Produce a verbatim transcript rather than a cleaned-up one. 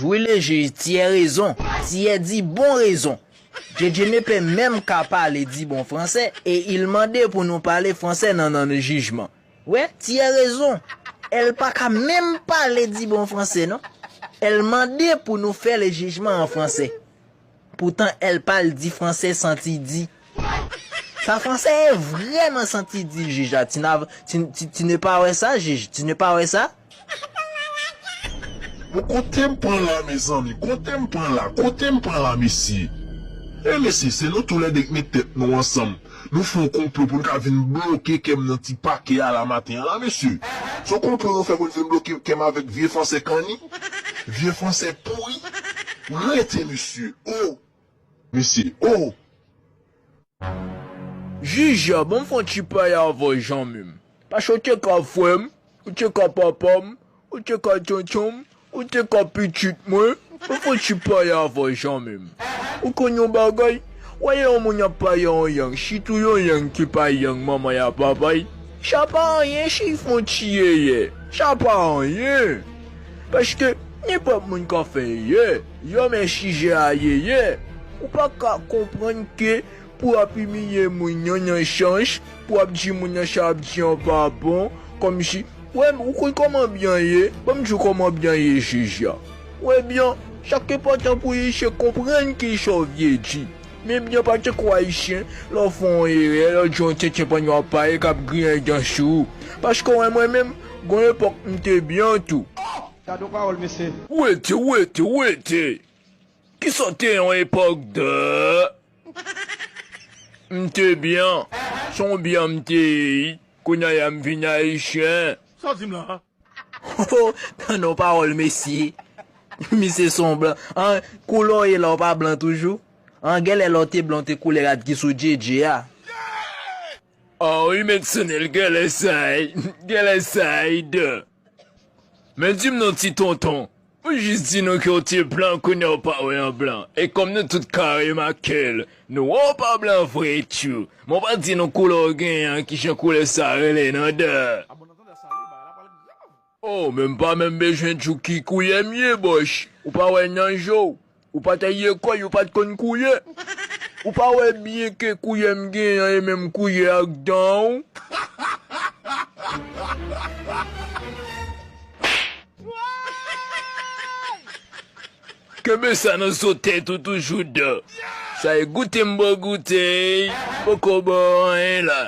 Wi, le jij, tu as raison, tu as dit bon raison. Djedje ne pe menm ka pale di bon fransè e il mande pou nou pale fransè nan nan jijman. Wè, tu as raison. El pa ka menm pale di bon fransè non. El mande pou nou fè le jijman an fransè. Poutan el pa l di fransè santi di. Sa fransè e vrèman santi di jij la. Tu n'as, tu, tu, tu ne pa wè sa, jij? Tu ne pa wè sa? Bon, kote m pran la, mezanmi? Kote m pran la? Kote m pran la, mesye? E mesye, se nou toulède k met tèt nou ansanm. Nou fè yon konplo pou n ka vin bloke kè m nan ti pake a la maten an la, mesye. Se yon konplo nou fè pou n vin bloke kè m avèk vye fransè kanni, vye fransè pouri. Rete, mesye. O! Mesye, o! Jij a, ban m fè yon ti pale avè w zanmi m. Paske w te ka frè m, ou te ka papa m, ou te ka tonton m, ou te ka pitit mwen, ban m fè yon ti pale avè w zanmi m. Ou konn yon bagay? W wè yon moun ap pale yon lang, sitou yon lang ki pa lang manman y ak papa y, sa pa anyen si y fè yon ti yèyè. Sa pa anyen. Paske nenpòt moun ka fè yèyè, yè men sijè a yèyè. Ou pa ka konprann ke pou w ap imilye moun nan nan sans, pou w ap di moun nan sa w ap di an pa bon, kòmsi, wè, ou konn kòman byan ye? Ban m di w kòman byan ye, jij la. Wè byan, sa k enpòtan pou li se konprann kisa w vle di. Men byan pa tankou ayisyen, lè w fè yon erè, lè w di yon tenten pandan w ap pale k ap griyen dan sou ou. Paske w wè mwen menm, gon epòk m te byan tou. Gade yon pawòl mesye. Wete, wete, wete! Kisa w te yon epòk de? M te byan, se yon byan m te ye, kounye a m vin ayisyen. Sa w di m la? Oh, tann yon pawòl mesye. Misye se yon blan. An, koulè w ye la w pa blan toujou? An, genlè lè w te blan w te koulè rad ki sou djedje a. Ah wi, met sou nèl, genlè sa ye, genlè sa ye de. Men di m non ti tonton, ou jis di nou ke w te blan kounye a w pa wè an blan. E kòm nou tout ka remake l, nou wè w pa blan vre tjou. Men w pa di nou koulè w genyen an, kijan koulè sa rele nan de. Oh, men m pa menm bezwen di w ki koulè m ye, bòch. Ou pa wè nan je w. Ou pa t al lekòl, ou pa t konn koulè. Ou pa wè byen ke koulè m genyen an e menm koulè ak dan w? Kenbe sa nan zo tèt ou toujou de. Sa e goute m ba w goute, poko ba w anyen la.